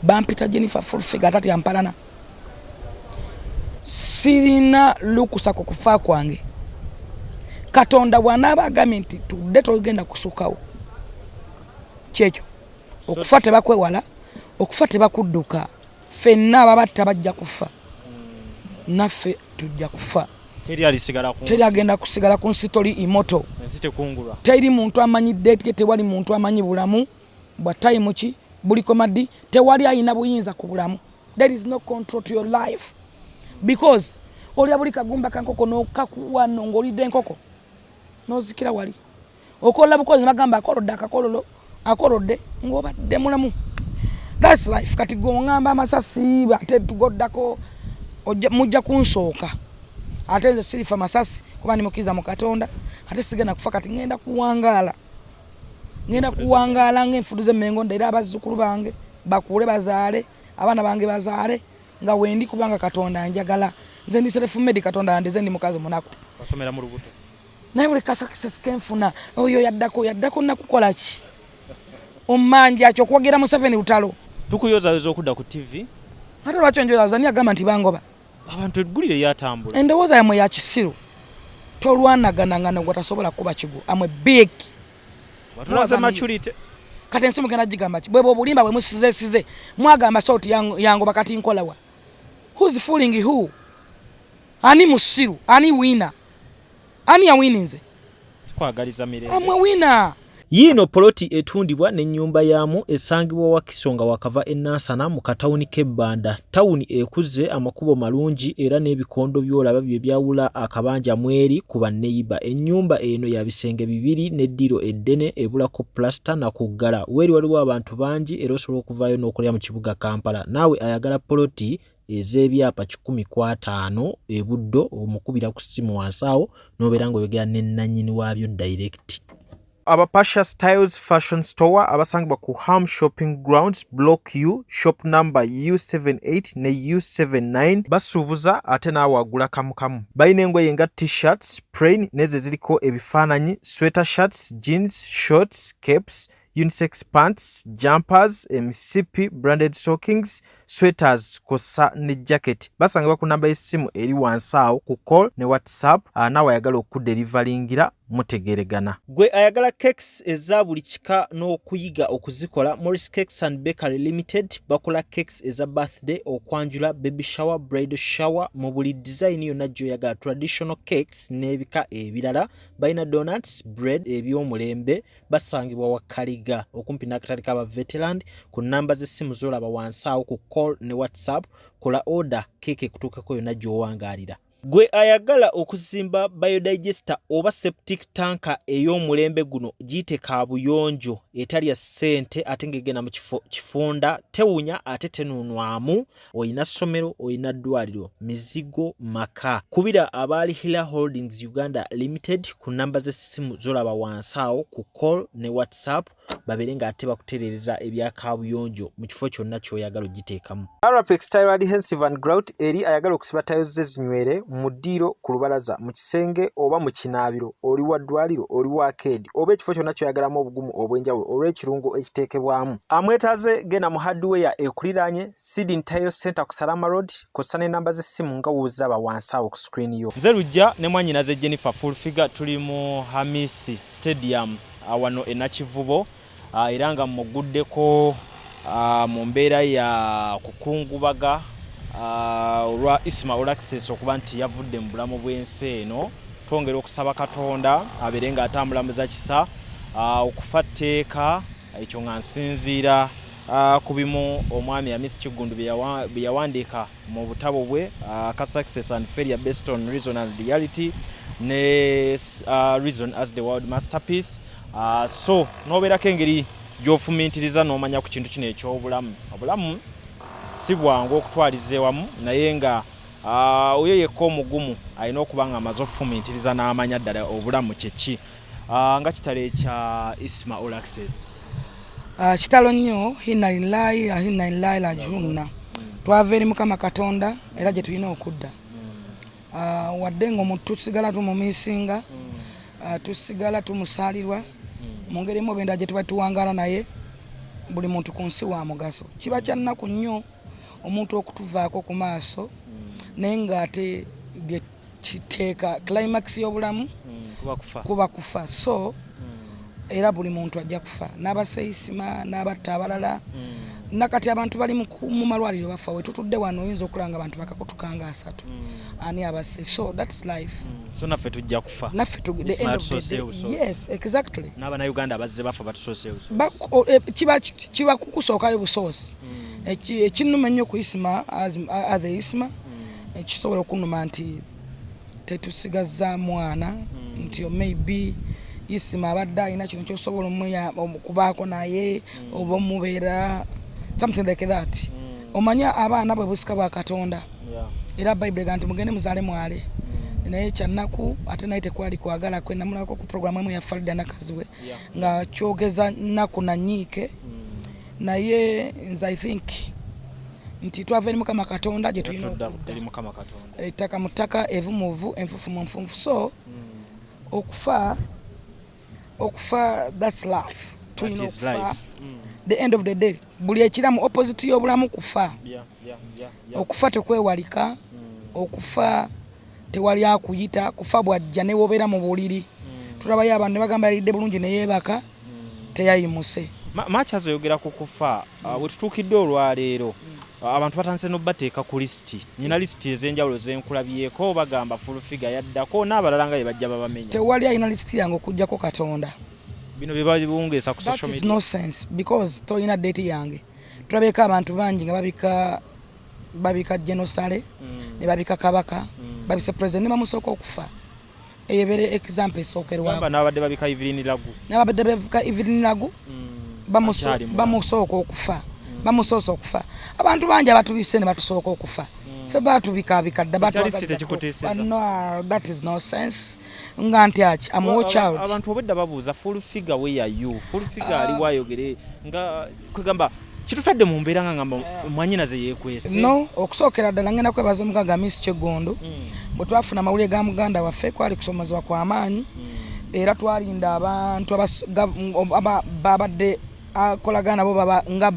Bampita Jennifer Full Figure atatya mpalana. Sirina lukusa ku kufa kwange. Katonda bw'anaaba agambye nti tudde, togenda kusukawo. Kyekyo. Okufa tebakwewala, okufa tebakudduka. Ffenna ababatta bajja kufa, naffe tujja kufa. Teri alisigala ku Teri nsi. Agenda kusigala ku nsi. Toli immortal. Ensi tekungulwa. Teri muntu amanyi date ye, tewali muntu amanyi bulamu bwa time ki bulikoma ddi. Tewali ayina buyinza ku bulamu. There is no control to your life, because olya buli kagumba kankoko nokakuwa no ng'olidde enkoko nozikira. Wali okola bukozi nebagamba akolodde akakololo, akolodde ng'obadde mulamu. That's life. Kati gwe oŋŋamba amasasi, ate tugoddako mujja kunsooka. Ate nze sirifa masasi kuba ndi mukkiriza mu Katonda, ate sigenda kufa. Kati ŋŋenda kuwangaala, ŋŋenda kuwangaala ng'enfudu z'Emmengo, ndere abazzukulu bange bakule, bazaale abaana bange, bazaale nga wendi, kubanga Katonda njagala. Nze ndi self made. Katonda yandeze, ndi mukazi munaku. Wasomera mu lubuto. Naye buli ka success kenfuna, oyo yaddako, yaddako. Nakukola ki? Omanja ki okuwagira Museveni lutalo? Tukuyozayoza okudda ku TV. Ate lwaki onjozayoza? Ni agamba nti bangoba? Abantu, eggulire lyatambula. Endowooza yammwe ya kisiru. Tolwanagananga nogwe tasobola kuba kigo. Amwe big. Watulaze maturity. Kati ensi mugenda gigamba ki? Bwebwe obulimba bwe musizesize. Mwagamba Salt yangoba, kati nkolawa? Who's fooling who? Ani musiru? Ani winner? Ani yawininze? Tukwagaliza mirembe. Amwe winner. Yiino poloti etundibwa n'ennyumba yaamu, esangibwa Wakiso nga wakava e Nansana mu katawuni k'e Bbanda. Tawuni ekuze, amakubo malungi era n'ebikondo by'olaba bye byawula akabanja mweri ku banneyiba. Ennyumba eno ya bisenge bibiri n'eddiiro eddene, ebulako pulasita na kuggala. Weeri waliwo abantu bangi era osobola okuvaayo n'okolera mu kibuga Kampala. Naawe ayagala poloti ez'ebyapa 150 e Buddo, omukubira ku ssimu wansi awo n'obeera ng'oyogera ne nnannyini waabyo direct. Aba Pasha Styles Fashion Store abasangibwa ku Ham Shopping Grounds, Block U, shop number U78 ne U79, basuubuza ate naawe agula kamukamu. Balina engoye nga T-shirts, plain n'ezo eziriko ebifaananyi, sweater shirts, jeans, shorts, capes, unisex pants, jumpers, emisipi, branded stockings, sweaters kw'ossa ne jacket. Basangibwa ku namba y'essimu eri wansi awo ku call ne WhatsApp. Naawe ayagala okuderivalingira, mutegeeregana. Gwe ayagala cakes eza buli kika n'okuyiga okuzikola, Morris Cakes and Bakery Limited bakola cakes eza birthday, okwanjula, baby shower, bridal shower mu buli design yonna gy'oyagala, traditional cakes n'ebika ebirala. Balina donuts, bread eby'omulembe. Basangibwa Wakaliga okumpi n'akatale k'aba Veteran ku nnamba z'essimu z'olaba wansi awo ku call ne WhatsApp. Kola order, keeke ekutuukako yonna gy'owangaalira. Gwe ayagala okuzimba biodigester oba septic tank ey'omulembe guno, giyite kaabuyonjo etalya ssente ate ng'egenda mu kifo kifunda, tewunya ate tenuunwamu. Olina ssomero, olina ddwaliro, mizigo, maka, kubira abaali Hila Holdings Uganda Limited ku nnamba z'essimu z'olaba wansi awo ku call ne WhatsApp, babeere ng'ate bakutereereza ebya kaabuyonjo mu kifo kyonna ky'oyagala ogiteekamu. Arapex Tile Adhesive and Grout eri ayagala okusiba tayo ze zinywere mu ddiiro, ku lubalaza, mu kisenge oba mu kinaabiro, oli wa ddwaliro, oli wa akeedi oba ekifo kyonna ky'oyagalamu obugumu obw'enjawulo olw'ekirungo ekiteekebwamu. Amwetaaze genda mu hardware ekuliraanye Sidin Tile Center ku Salama Road kw'ossa n'ennamba z'essimu nga w'oziraba wansi awo ku screen yo. Nze Lujja ne mwannyinaze Jennifer Full Figure tuli mu Hamisi Stadium wano e Nakivubo era nga mmuguddeko mu mbeera ya kukungubaga olwa Isma Olaxess okuba nti yavudde mu bulamu bw'ensi eno. Twongera okusaba Katonda abeere ng'atambulamuza kisa. Okufa tteeka, ekyo nga nsinziira ku bimu omwami Hamis Kiggundu bye yawandiika mu butabo bwe aka Success and Failure Based on Reason and Reality ne Reason as the World Masterpiece. So n'obeerako engeri gy'ofumintiriza n'omanya ku kintu kino eky'obulamu. Obulamu si bwangu okutwaliza ewamu, naye nga oyo yekka omugumu alina okuba nga amaze ofumintiriza n'amanya ddala obulamu kyeki. Nga kitalo ekya Isma Olaxess. Kitalo nnyo. Inna lillahi wa inna ilaihi rajiuna. Twava eri Mukama Katonda era gye tulina okudda. Wadde nga omuntu tusigala tumumisinga, tusigala tumusaalirwa mu ngeri emu oba endala gye tuba tuwangaala naye. Buli muntu ku nsi wa mugaso. Kiba kya nnaku nnyo omuntu okutuvaako ku maaso, naye ng'ate bye kiteeka climax y'obulamu kuba kufa. So era buli muntu ajja kufa, n'abaseisima n'abatta abalala. Nakati abantu bali mu malwaliro bafa. We tutudde wano oyinza okulaba nga abantu bakakutuka nga 30. Ani abasse? So that's life. So naffe tujja kufa. Naffe the end of the day. Yes, exactly. N'abannayuganda abazze bafa batusooseewo. Kiba kukusookayo busoosi. Ekinnuma ennyo ku Isima, as a Isima, ekisobola okunnuma nti tetusigazza mwana, nti maybe Isima abadde alina kino kyosobola okubaako naye oba omubeera, something like that. Omanye abaana bwe busika bwa Katonda, era Bayibuli ega nti mugende muzaale mwale. Naye kyannaku ate naye tekwali kwagala kwe. Namulabako ku programu emu ya Farida Nakaziwe nga kyogeza nnaku na nyiike, naye nze I think nti twava eri Mukama Katonda gye tulina okudda, ettaka mu ttaka, evu mu vu, enfufu mu nfunfu. So okufa, okufa, that's life. Tulina okufa the end of the day. Buli ekiramu, opposite y'obulamu kufa. Okufa tekwewalika, okufa tewali akuyita. Kufa bwajja newobeera mu buliri, tulabayo abantu ne bagamba yalidde bulungi neyeebaka, teyayimuse. Makyazi oyogera ku kufa, we tutuukidde olwaleero, abantu batandise n'obateeka ku lisiti. Nina lisiti ez'enjawulo zenkulabyeko, bagamba Full Figure yaddako n'abalala nga bye bajja babamenya. Tewali alina lisiti yange okugjako Katonda. Bino bye babungeesa ku social media. No sense, because tolina date yange. Tulabyeko abantu bangi nga babika, babika genosale, ne babika kabaka, babise president ne bamusooka okufa. Eyo ebeere example esookerwako. N'abadde babika Evelyn Lagu. N'abadde babika Evelyn Lagu, bamusooka okufa, bamusoose okufa. Abantu bangi abatubise ne batusooka okufa. Ffe batubikaabika dda. No, that is no sense. Nga nti aki am watch out. Abantu obwedda babuuza, "Full Figure, where are you? Full Figure ali wayogere?" Nga kwegamba kitutadde mu mbeera nga ngamba mwanyinaze yeekwese. No, okusookera ddala ngenda kwebaza omugagga Miss Kyegondo. Bwe twafuna amawulire ga muganda waffe, kwali kusomozebwa kwa maanyi, era twalinda abantu babadde akolagana nabo baba nga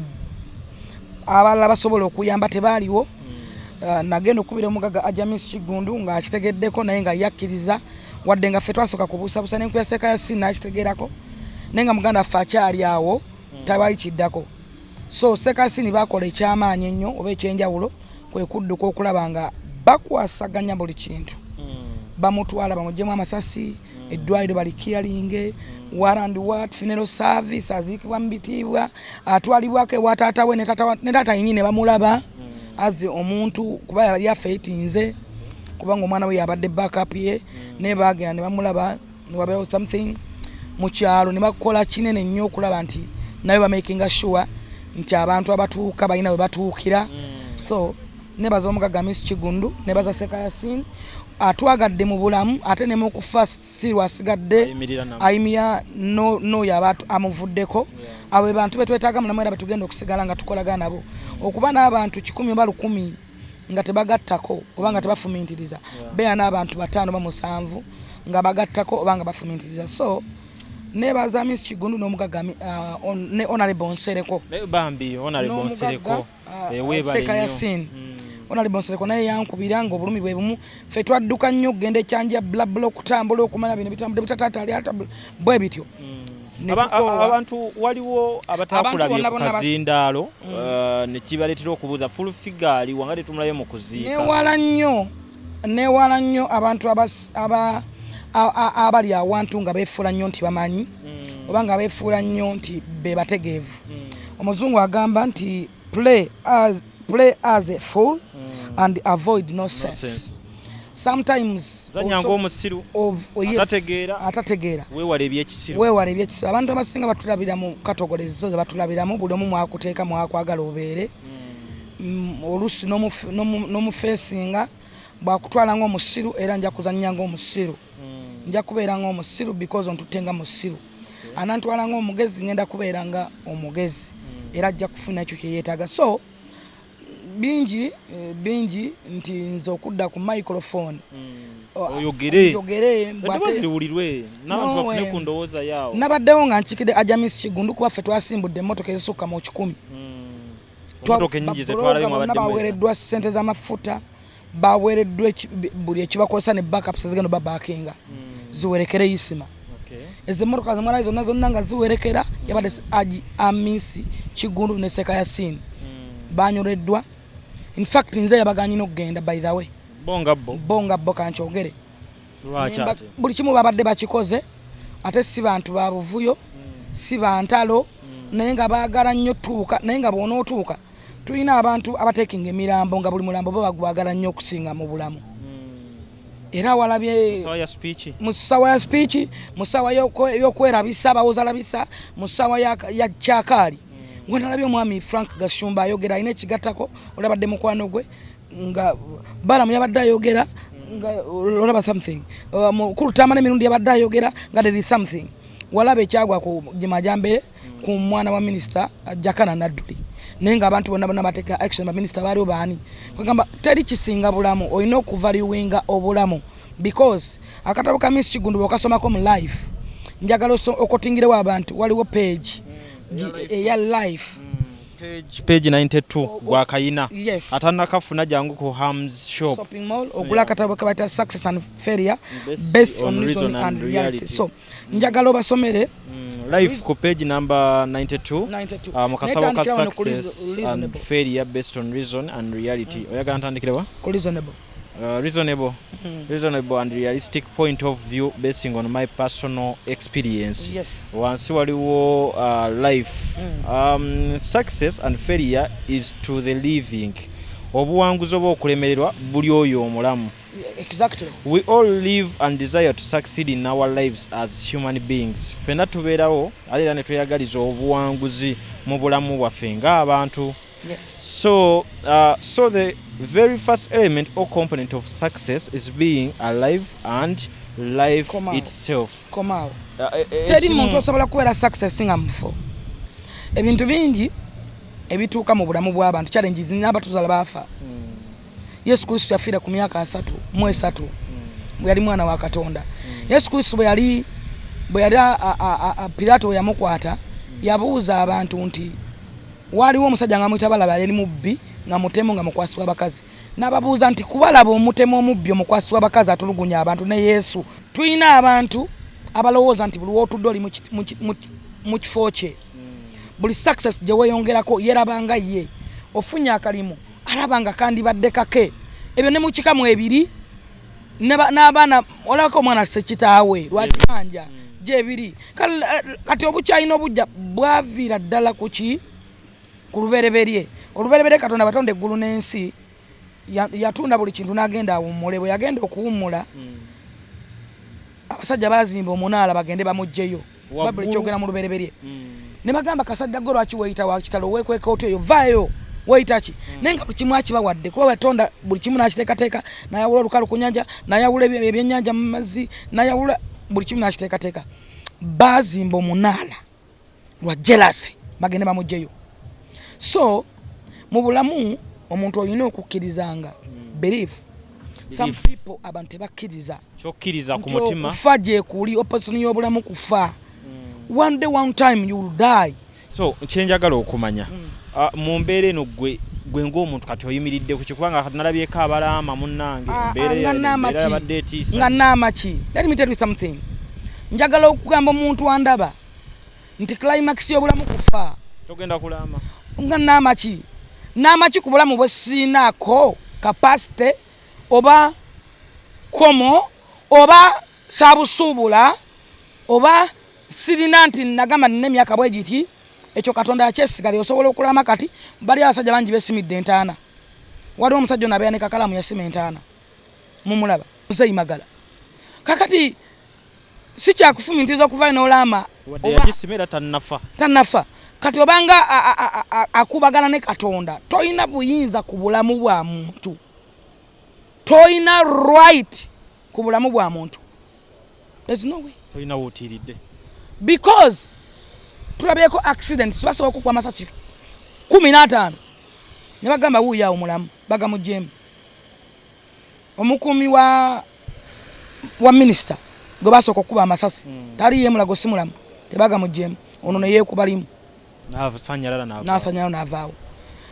abalala basobola okuyamba, tebaaliwo. Nagenda okukubira omugagga Ajamis Kiggundu ng'akitegeddeko, naye nga yakkiriza, wadde nga ffe twasooka kubuusabuusa. Nenkuya Seeka Yasin n'akitegeerako, naye nga muganda waffe akyali awo, tewali kiddako. So Seeka Yasin bakola ekyamaanyi ennyo oba ekyenjawulo, kwe kudduka okulaba nga bakwasaganya buli kintu, bamutwala bamugyemu amasasi, eddwaliro balikiyalinge, what and what, funeral service, aziikibwa mu bitiibwa, atwalibwako ewa taata we ne taata yennyini ne bamulaba as omuntu, kuba yali afeitinze kubanga omwana we yabadde backup ye. Naye bagenda ne bamulaba, newabeerawo something mu kyalo ne bakola kinene nnyo okulaba nti naye bamakinga sure nti abantu abatuuka balina we batuukira. So nebaza omugagga Miss Kigundu, nebaza Seka Yasin atwagadde mu bulamu ate ne mukufa still asigadde ayimya n'oyo aba amuvuddeko. Abo be bantu betwetaaga mulamu, era betugenda okusigala nga tukolagana nabo. Okuba n'abantu 100 oba 1000 nga tebagattako oba nga tebafumintiriza, beera n'abantu bataano ba musanvu nga bagattako oba nga bafumintiriza. So nebaza Miss Kigundu n'omugagga ne Honorable Nsereko. Bambi Honorable Nsereko. Seka Yasin, Honorable Nsereko naye yankubira nga obulumi bwe bumu. Ffe twadduka nnyo okugenda ekyanja blabla, okutambula okumanya bino bitambudde bitataata bwe bityo. Abantu waliwo abatakulabye ku kazindaalo, ne kibaleetera okubuuza, "Full Figure ali wanga tetumulayo mu kuziika?" Newala nnyo, newala nnyo abantu abali awantu nga beefuula nnyo nti bamanyi oba nga beefuula nnyo nti be bategeevu. Omuzungu agamba nti play as a fool and avoid no sense. Sometimes zanyanga omusiru atategeera. Atategeera. Weewala ebyekisiru. Weewala ebyekisiru. Abantu abasinga batulabira mu categories zo batulabiramu, buli omu mwakuteeka mwakwagala obeere. Oluusi n'omufeesinga bwakutwala ng'omusiru, era nja kuzannya ng'omusiru, nja kubeera ng'omusiru because ontutte nga musiru. Anantwala ng'omugezi, ngenda kubeera nga omugezi, era ajja kufuna ekyo kye yeetaaga. So Bingi, bingi nti nze okudda ku microphone oyogere. Oyogere. Eddoboozi liwulirwe n'abantu No, bafune ku ndowooza yaawo. Nabaddewo nga nkikidde Haji Kiggundu, kuba ffe twasimbudde emmotoka ezisukka mu 100. Emmotoka ennyingi zetwalayo ba blogger bonna mwabadde mweza. Baweereddwa ssente z'amafuta, baweereddwa buli ekibakozesa ne backups zigenda babakinga ziwerekere Isima. Ezo emmotoka zemwalayo zonna zonna nga ziwerekera yabadde Haji Amisi Kiggundu ne Seka Yasin banyoleddwa. In fact, nze yabaganyina okugenda, by the way. Bo nga bo? Bo nga bo, kankyogere. Lwaki ate? Buli kimu babadde bakikoze, ate si bantu ba buvuyo, si bantalo, naye nga baagala nnyo tuuka. Naye nga bw'onootuuka, tulina abantu abateekinga emirambo, nga buli mulambo bo bagwagala nnyo okusinga mu bulamu. Era walabye sawa ya speech. Mu ssaawa ya speech, mu ssaawa y'okwerabisa, bawozalabisa, mu ssaawa ya kyakaali. Wenalabye omwami Frank Gashumba ayogera, alina ekigattako, olabadde mukwano gwe nga Balamu yabadde ayogera, nga olaba something. Mukulu Tamala emirundi yabadde ayogera nga there is something. Walaba ekyagwa ku Majambere, ku mwana wa minisita Jakana Nadduli, naye nga abantu bonna bonna bateeka action. Baminisita baaliwo baani? Kwegamba teri kisinga bulamu, olina okuvaluinga obulamu, because akatabo ka Miss Kigundu bwokasomako mu life, njagala okotingirewo abantu, waliwo page eya life. Page 92 gwakayina. Yes. Atanakafuna, jangu ku Hams Shop. Shopping mall, ogula akatabo kebayita Success and Failure Based Based on on Reason Reason and and Reality. Reality. So njagala obasomere. Life ku page number 92. 92. Mu kasabo ka Naye tandikira wano ku Success and reasonable. Failure Based on Reason and Reality. Oyagala ntandikirewa? Ku reasonable. Reasonable and realistic point of view basing on my personal experience. Wansi waliwo life. Success and failure is to the living. Obuwanguzi oba okulemererwa buli oyo omulamu. We all live and desire to succeed in our lives as human beings. Ffenna tubeerawo ate era ne tweyagaliza obuwanguzi mu bulamu bwaffe ng'abantu. So the very first element or component of success is being alive and life Komaawo. itself. Komaawo. Teri muntu osobola kubeera success nga mufu. Ebintu bingi ebituuka mu bulamu bw'abantu, challenges, n'abatuzala baafa. Yesu Kristo yafiira ku myaka 33, bwe yali mwana wa Katonda. Yesu Kristo bwe yali Piraato bwe yamukwata, yabuuza abantu nti waaliwo omusajja nga muyita Balaba, yali mubbi, nga mutemu, nga mukwasi w'abakazi. N'ababuuza nti kubalaba omutemu, omubbi, omukwasi w'abakazi, atulugunya abantu, ne Yesu. Tulina abantu abalowooza nti buli wootudde oli mu kifo kye, buli success gye weeyongerako yerabanga ye ofunye akalimu, alaba nga kandibadde kake. Ebyo ne mu kikamu ebiri n'abaana, olabako omwana sekitaawe lwakibanja gyebiri. Kati obukyalina obujja bwaviira ddala ku ki? Ku lubereberye. Olubereberye Katonda batonda eggulu n'ensi, yatunda buli kintu n'agenda awummule. Bwe yagenda okuwummula, abasajja bazimba omunaala bagende bamuggyeyo. Bayibuli kyogera mu Lubereberye. Ne bagamba, "Kasajja gwe, lwaki weeyita wa kitalo? Weekweka otya eyo? Vaayo, weeyita ki?" Naye nga buli kimu akibawadde, kuba yatonda buli kimu n'akiteekateeka, n'ayawula olukalu ku nnyanja, n'ayawula ebyennyanja mu mazzi, n'ayawula buli kimu n'akiteekateeka. Bazimba omunaala lwa jealousy bagende bamuggyeyo. So mu bulamu omuntu olina okukkirizanga, belief. Some Belief. people, abantu tebakkiriza Kyokkiriza ku nti mutima. okufa gyekuli, opposition y'obulamu kufa. One day, one time you will die. So kyenjagala okumanya, mu mbeera eno, gwe ng'omuntu kati oyimiridde ku ki? Kubanga kati nalabyeko abalaama munnange. Ah, Embeera nga naama embeera ki? yabadde etiisa. Nga naama ki? Let me tell you something. Njagala okugamba omuntu andaba nti climax y'obulamu kufa. Togenda kulaama? Nga naama ki? Naama ki ku bulamu bwe siinaako capacity oba komo oba saabusuubula oba sirina nti nagamba nina emyaka bwe giti? Ekyo Katonda yakyesigalira. Osobola okulama. Kati bali abasajja bangi besimidde entaana. Waliwo omusajja ono abeera ne kakalamu, yasima entaana, mumulaba, Muzeyi Magala. Kakati si kyakufumintiriza okuvayo n'olaama. Wadde yagisima era tannafa. Tannafa. Kati obanga akubagana ne Katonda, tolina buyinza ku bulamu bwa muntu, tolina right ku bulamu bwa muntu. There's no way. Tolina wootiiridde. Because tulabyeko accidents, basobola okukuba amasasi 15. Ne bagamba wuuyo awo mulamu, bagamugyemu. Omukuumi wa minisita gwe basooka okukuba amasasi taliyo emulago, si mulamu, tebagamugyemu. Ono neyeekuba limu. Nasanyalala n'avaawo. Nasanyala n'avaawo.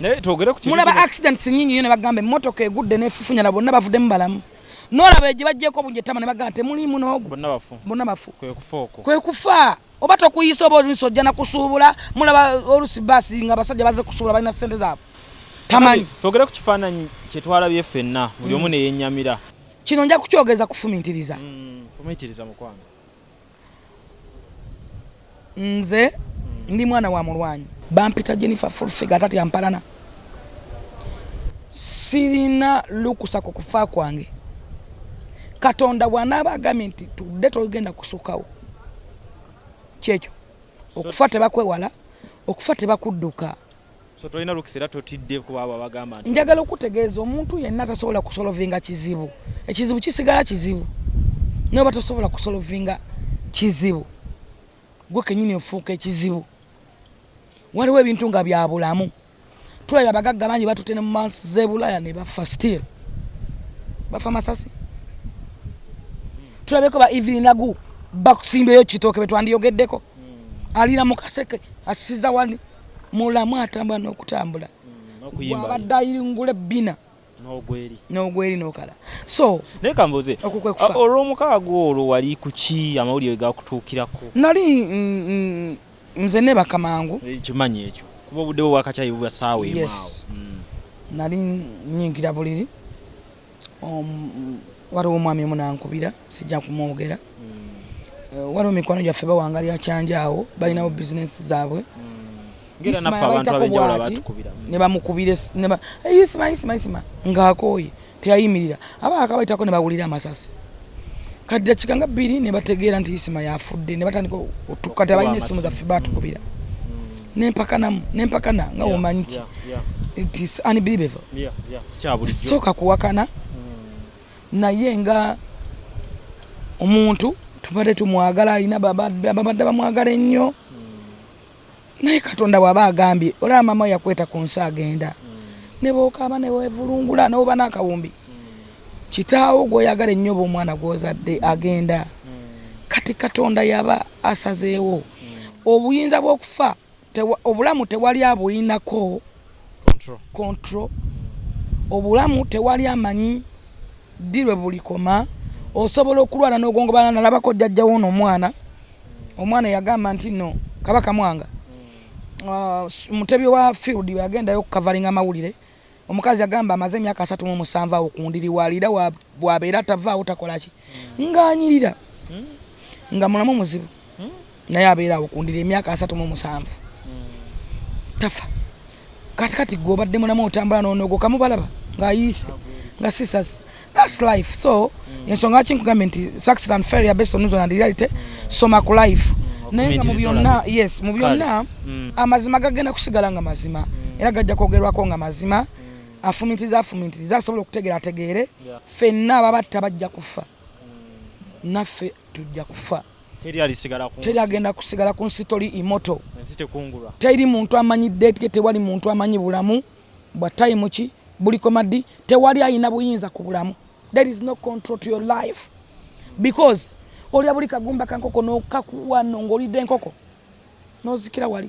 Naye twogere ku kintu Mulaba kino. Accidents nyingi nnyo, ne bagamba emmotoka egudde nefufunyala, bonna bavuddemu balamu. N'olaba egye baggyeko obungi ettama, ne bagamba temuliimu n'ogwo. Bonna bafu. Bonna bafu. Kwe kufa okwo. Kwe kufa, oba tokuyisa oba olusi ojja nakusuubula. Mulaba olusi baasi nga abasajja baze kusuubula, balina ssente zaabwe, tamanyi. Twogere ku kifaananyi kye twalabye ffenna, buli omu ne yennyamira. Kino nja kukyogeza kufumintiriza. Fumiitiriza, mukwano. Nze ndi mwana wa mulwanyi, bampita Jennifer Fulfig, atatya mpalana. Sirina lukusa ku kufa kwange. Katonda bw'anaaba agambye nti tudde, togenda kusukkawo kyekyo. Okufa tebakwewala, okufa tebakudduka. So tolina lukisa era totidde kuba abo abagamba nti Njagala okutegeeza omuntu yenna tasobola kusolvinga kizibu, ekizibu kisigala kizibu. Naye oba tosobola kusolvinga kizibu, gwe kenyini ofuuka ekizibu. Waliwo ebintu nga bya bulamu. Tulabye abagagga bangi batutte ne mu mansi z'ebulaaya ne bafa, still bafa masasi. Tulabyeko ba Evelyn Lagu bakusimbyeyo kitooke betwandiyogeddeko, alira mu kaseke, asiza wali mulamu, atambula n'okutambula. N'okuyimba. Bw'abadde ayingula ebbina n'ogweri. N'ogweri n'okala, so Naye kambuuze, okwo kwe kufa. Olw'omukaaga olwo wali ku ki amawulire gakutuukirako? Nali nze nebaka mangu. Kimanyi ekyo kuba obudde bwe bwakakyayi buba ssaawa emu awo. Yes. Nali nyingira buliri. Waliwo omwami omu nankubira, sijja kumwogera. Waliwo mikwano gyaffe bawangalira Kyanja awo, balinawo bizinesi zaabwe. Ngera Isma naffe abantu yabayitako ab'enjawulo bw'ati, abatukubira. Ne bamukubira "Hey, Isma, Isma, Isma," ng'akooye teyayimirira. Abaaka bayitako ne bawulira amasasi, kati dakika nga 2 ne bategeera nti Isma yafudde, ne batandika kati abalina essimu zaffe batukubira, nempakanamu nempakana nga womanyi nti it is unbelievable. Sikya bulijjo. Sooka kuwakana, naye nga omuntu tubadde tumwagala, alina babadde bamwagala ennyo, naye Katonda bw'aba agambye, olaba maama we yakweta ku nsi, agenda ne bookaaba ne weevulungula n'oba n'akawumbi. Kitaawo gw'oyagala ennyo oba omwana gw'ozadde agenda. Kati Katonda yaba asazeewo. Obuyinza bw'okufa obulamu tewali abulinako control. Control. Obulamu tewali amanyi ddi lwe bulikoma. Osobola okulwala n'ogongobala. Nalabako jjajjawo ono omwana yagamba nti no Kabaka Mwanga, mutebi wa field yagendayo okukavalinga amawulire. Omukazi yagamba amaze emyaka 37 awo ku ndiri, walira bwabeera tavaawo, takolaki, ng'anyirira nga mulamu muzibu, naye abeera awo ku ndiri emyaka 37, tafa. Kati kati gwe obadde mulamu, otambula n'onogoka, mubalaba ng'ayiise nga sisas. That's life. So ensonga lwaki nkugambye nti success and failure based on reason and reality, soma ku life. Naye nga mu byonna, yes, mu byonna amazima gagenda kusigala nga mazima, era gajja kwogerwako nga mazima. Afumintiriza, afumintiriza, asobola okutegeera ategeere. Ffenna ababatta bajja kufa, naffe tujja kufa. Teri alisigala ku Teri nsi. agenda kusigala ku nsi, toli immortal. Ensi tekungulwa. Teri muntu amanyi date ye, tewali muntu amanyi bulamu bwa time ki, bulikoma ddi. Tewali ayina buyinza ku bulamu. There is no control to your life, because olya buli kagumba kankoko nokakuwa no ng'olidde enkoko nozikira. Wali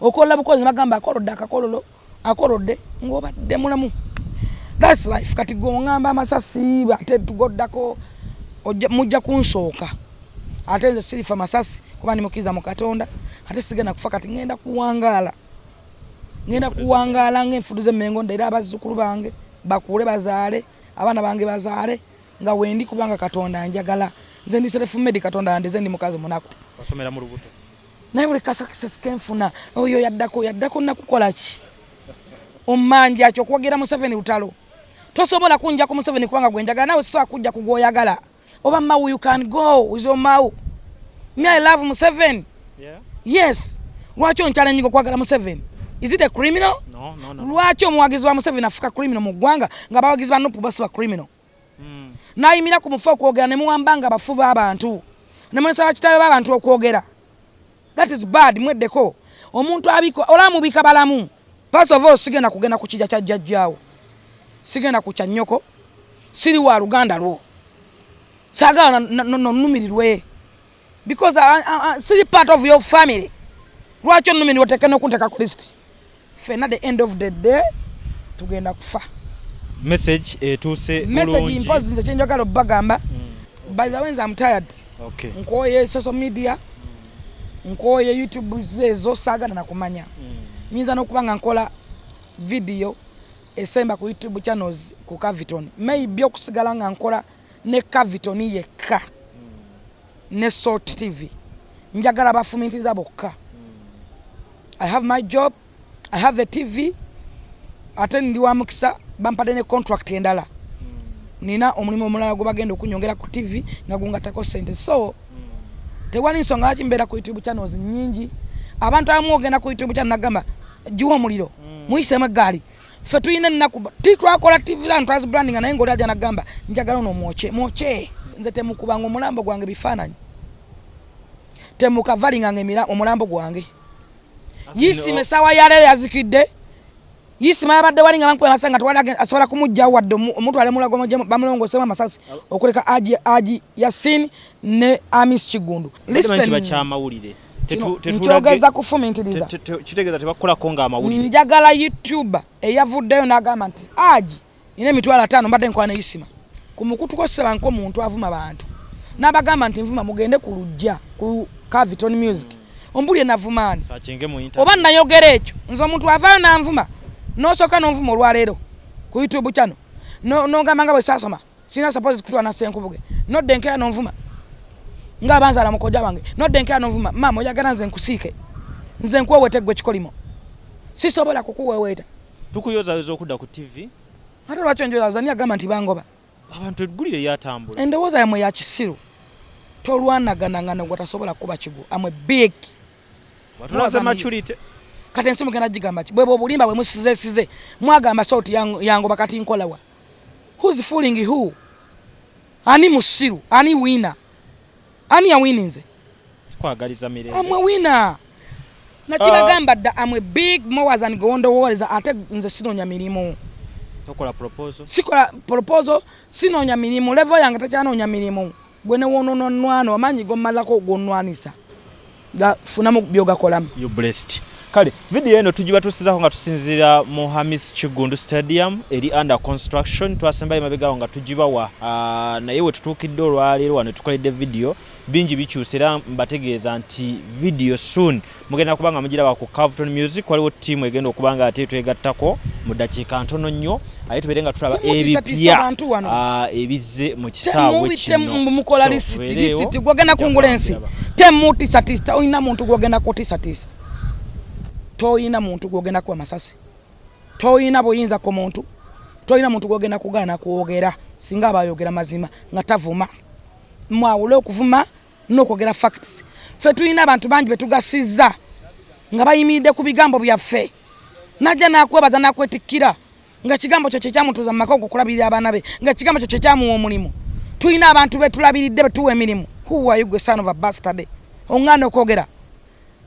okola bukozi, bagamba akolodde akakololo, akolodde ng'obadde mulamu. That's life. Kati gwe oŋŋamba amasasi, ate tugoddako mujja kunsooka. Ate nze sirifa masasi kuba ndi mukkiriza mu Katonda, ate sigenda kufa. Kati ŋŋenda kuwangaala, ŋŋenda kuwangaala ng'enfudu z'emmengo, ndere abazzukulu bange bakule, bazaale abaana bange, bazaale nga wendi, kubanga Katonda njagala. Nze ndi self made, Katonda yandeze, ndi mukazi munaku. Wasomera mu lubuto. Naye buli kasuccess kenfuna, oyo yaddako, yaddako, nakukola ki? Omanja ki okuwagira Museveni? Lutalo tosobola kunja ku Museveni kubanga gwe njagala, nawe sisobola kujja ku gwoyagala. Oba Mau, you can go with your Mau. Me, I love Museveni. Yes. Lwaki onchallenginga okwagala Museveni? Is it a criminal? No. Lwaki omuwagizi wa Museveni afuka criminal mu ggwanga, nga abawagizi ba NUP basiba criminal? Nayimira ku mufu okwogera ne muwamba nga bafu b'abantu, ne munesaba kitaawe b'abantu okwogera. That is bad. Mweddeko. Omuntu abika, olaba mubika balamu. First of all, sigenda kugenda ku kijja kya jjajjaawo, sigenda ku kya nnyoko, siri wa luganda lwo, saagala nonumirirwe because siri part of your family. Lwaki onumirirwa oteeke n'okunteeka ku list? Ffenna, the end of the day, tugenda kufa. Message etuuse. Message, mpozi nze kyenjagala obbagamba, by the way, nze am tired. Nkooye social media, nkooye YouTube ezo, saagala nakumanya. Nyinza n'okuba nga nkola video esemba ku YouTube channels ku Caviton, maybe okusigala nga nkola ne Caviton yekka ne Salt TV. Njagala bafumintiza bokka. I have my job, I have a TV, ate ndi wa mukisa, bampadde ne contract endala. Nina omulimu omulala gwe bagenda okunyongera ku TV nga gungatako sente, so tewali nsonga lwaki mbeera ku YouTube channels nyingi. Abantu abamu ogenda ku YouTube channel nagamba giwa omuliro, muyisemu eggaali. Ffe tulina ennaku, titwakola TV zanu, twazibrandinga, naye ngaoli ajja nagamba njagala ono mwokye mwokye. Nze temukubanga omulambo gwange bifaananyi, temukavaringanga omulambo gwange. Yisima essaawa ya leero yazikidde. Yisima yabadde wali nga bankuba amasasi nga tewali asobola kumugjawo wadde omutwale Mulago bamulongoosemu amasasi, okuleka Aji Yasin ne Amis Kigundu. Bakyamawulire. Nkyogeza kufumintiriza. Kitegeeza tebakukolako nga amawulire. Njagala YouTuber eyavuddeyo n'agamba nti Aji nina 50,000, mbadde nkola ne Isima ku mukutu koseba nk'omuntu avuma bantu, n'abagamba nti nvuma, mugende ku lujja ku Caviton Music ombulye navumaani oba nayogera ekyo. Nze omuntu avaayo nanvuma, nosooka nonvuma olwaleero ku YouTube channel, nogamba nga bwe saasoma, sina suppose kutwana Senkubuge, nodda enkeya nonvuma nga abanzaala mukojja wange, nodda enkeya nonvuma maama. Oyagala nze nkusiike, nze nkuweweeta eggwe kikolimo? Sisobola kukuweweeta. Tukuyozayoza okudda ku TV. Ate lwaki onjozayoza? Ni agamba nti bangoba? Abantu eggulire lyatambula. Endowooza yammwe ya kisiru. Tolwanagananga nogwe tasobola kuba kigwo. Amwe big. Watulaze maturity. Kati ensi mugenda gigamba ki? Bwebwe obulimba bwe musizesize, mwagamba Salt yangoba, kati nkolawa? Who's fooling who? Ani musiru? Ani winner? Ani yawininze? Kwagaliza mirembe. Amwe winner. Nakibagamba dda, amwe big more than gondowoleza. Ate nze sinoonya mirimu. Tokola proposal. Sikola proposal, sinoonya mirimu, level yange tekyanoonya mirimu. Gwe newonononwano amaanyi gomalako gonwanisa, funamu byogakolamu. You blessed. Kale video eno tugibatuusizaako nga tusinziira mu Hamis Kigundu Stadium eri under construction. Twasembayo emabegawo nga tugibawa, naye we tutuukidde olwaleero wano tukoledde video, bingi bikyuse, era mbategeeza nti video soon mugenda kuba nga mugiraba ku Carlton Music. Waliwo ttiimu egenda okuba nga ate twegattako mu ddakiika ntono nnyo, aye tubeere nga tulaba ebipya ebizze mu kisaawe kino. Mukola lisiti, lisiti gwogenda kungula ensi. Temutisatisa. Olina muntu gwogenda kutisatiisa? Toyina muntu gwogenda kuba masasi, toyina buyinza ku muntu, toyina muntu gwogenda kugaana kwogera singa aba ayogera mazima nga tavuma. Mwawule okuvuma n'okwogera facts. Ffe tulina abantu bangi betugasizza nga bayimiridde ku bigambo byaffe. Najja nakwebaza, nakwetikkira nga kigambo kyo kyekyamutuuza mu maka okulabirira abaana be, nga kigambo kyo kyekyamuwa omulimu. Tulina abantu betulabiridde, betuwa emirimu. Who are you, gwe son of a bastard, oŋŋaana okwogera?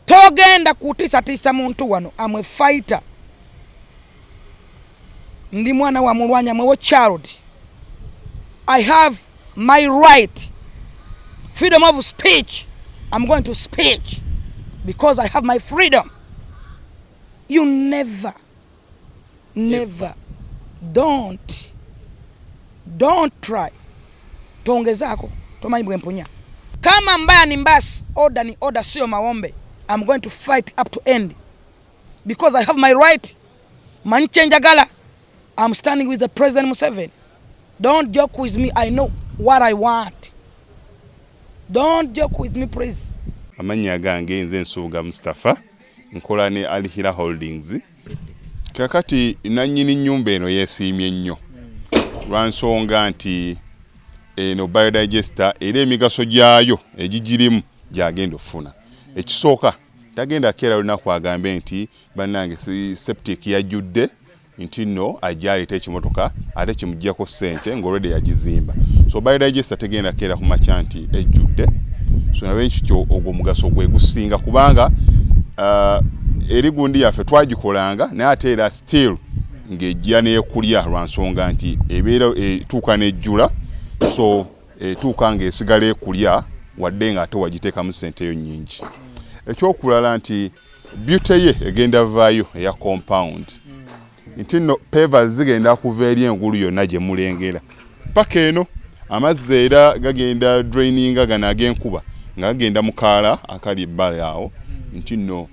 Togenda kutiisatiisa muntu wano. Am a fighter, ndi mwana wa mulwanya mwewo child. I have my right, freedom of speech. I'm going to speech because I have my freedom. You never, never, don't try. Tongezaako, tomanyi bwempunya. Kama mbaya ni mbaya, order ni order, sio maombe. I'm going to fight up to end because I have my right. Manyi kyenjagala. I'm standing with the President Museveni. Don't joke with me. I know what I want. Don't joke with me, please. Amannya gange nze Nsubuga Mustapha, nkola ne Alhira Holdings. Kakati nannyini nnyumba eno yeesiimye nnyo lwa nsonga nti eno biodigester era emigaso gyayo egigirimu gyagenda okufuna. Ekisooka, tagenda keera lunaku agambe nti bannange septic yajjudde, nti nno ajja aleeta ekimotoka ate kimugjako ssente ng'olwedde yagizimba. So biodigester tegenda keera ku makya nti ejjudde. So nalwekityo ogwo omugaso gwe gusinga kubanga Eri gundi yaffe twagikolanga, naye ate era still ng'ejja n'ekulya, lwa nsonga nti ebeera etuuka n'ejjula. So etuuka ng'esigala ekulya, wadde nga ate wagiteekamu ssente yo nnyingi. Ekyokulala nti beauty ye egenda vaayo eya compound, nti nno pavers zigenda kuva eri engulu yonna gye mulengera paka eno. Amazzi era gagenda draininga gano ag'enkuba nga gagenda mu kaala akali ebbali awo, nti nno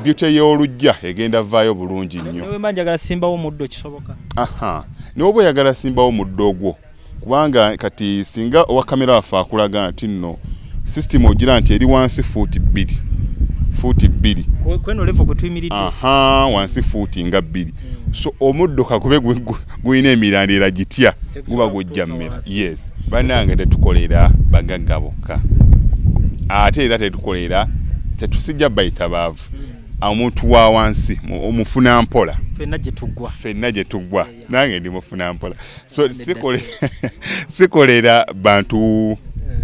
beauty y'oluggya egenda vaayo bulungi nnyo. Newemba njagala simbawo omuddo, kisoboka? Aha, naye oba oyagala simbawo muddo ogwo, kubanga kati singa owa kamera waffe akulaga nti nno system ogira nti eri wansi fuuti 2, fuuti 2. Kweno level kwe tuyimiridde. Aha, wansi fuuti nga 2. So omuddo kakube gulina emirandira gitya, guba gujja mmera. Yes, bannange, tetukolera bagagga bokka, ate era tetukolera, tetusijja bayita baavu. Omuntu wa wansi, omufuna mpola. Ffenna gye tuggwa. Ffenna gye tuggwa. Nange ndi mufuna mpola. So sikolera bantu,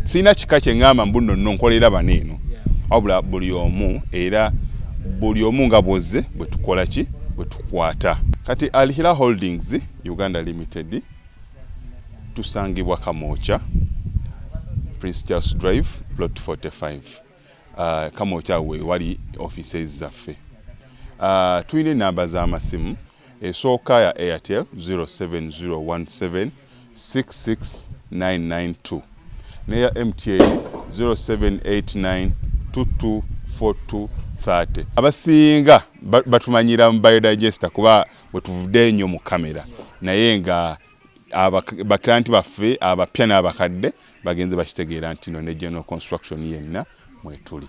sirina kika kye ŋŋamba mbu nno nno nkolera bano eno, wabula buli omu, era buli omu nga bwozze bwe tukola ki, bwe tukwata. Kati Alhira Holdings Uganda Limited tusangibwa Kamwokya, Prince Charles Drive, plot 45. Kamwokya we wali offices zaffe. Tulina enamba z'amasimu. Esooka ya Airtel, 07017 66992, neya MTN 0789 224230. Abasinga batumanyira mu biodigester, kuba bwe tuvudde ennyo mu kamera, naye nga baklienti baffe abapya n'abakadde bagenze bakitegeera nti no ne general construction yenna mwetuli.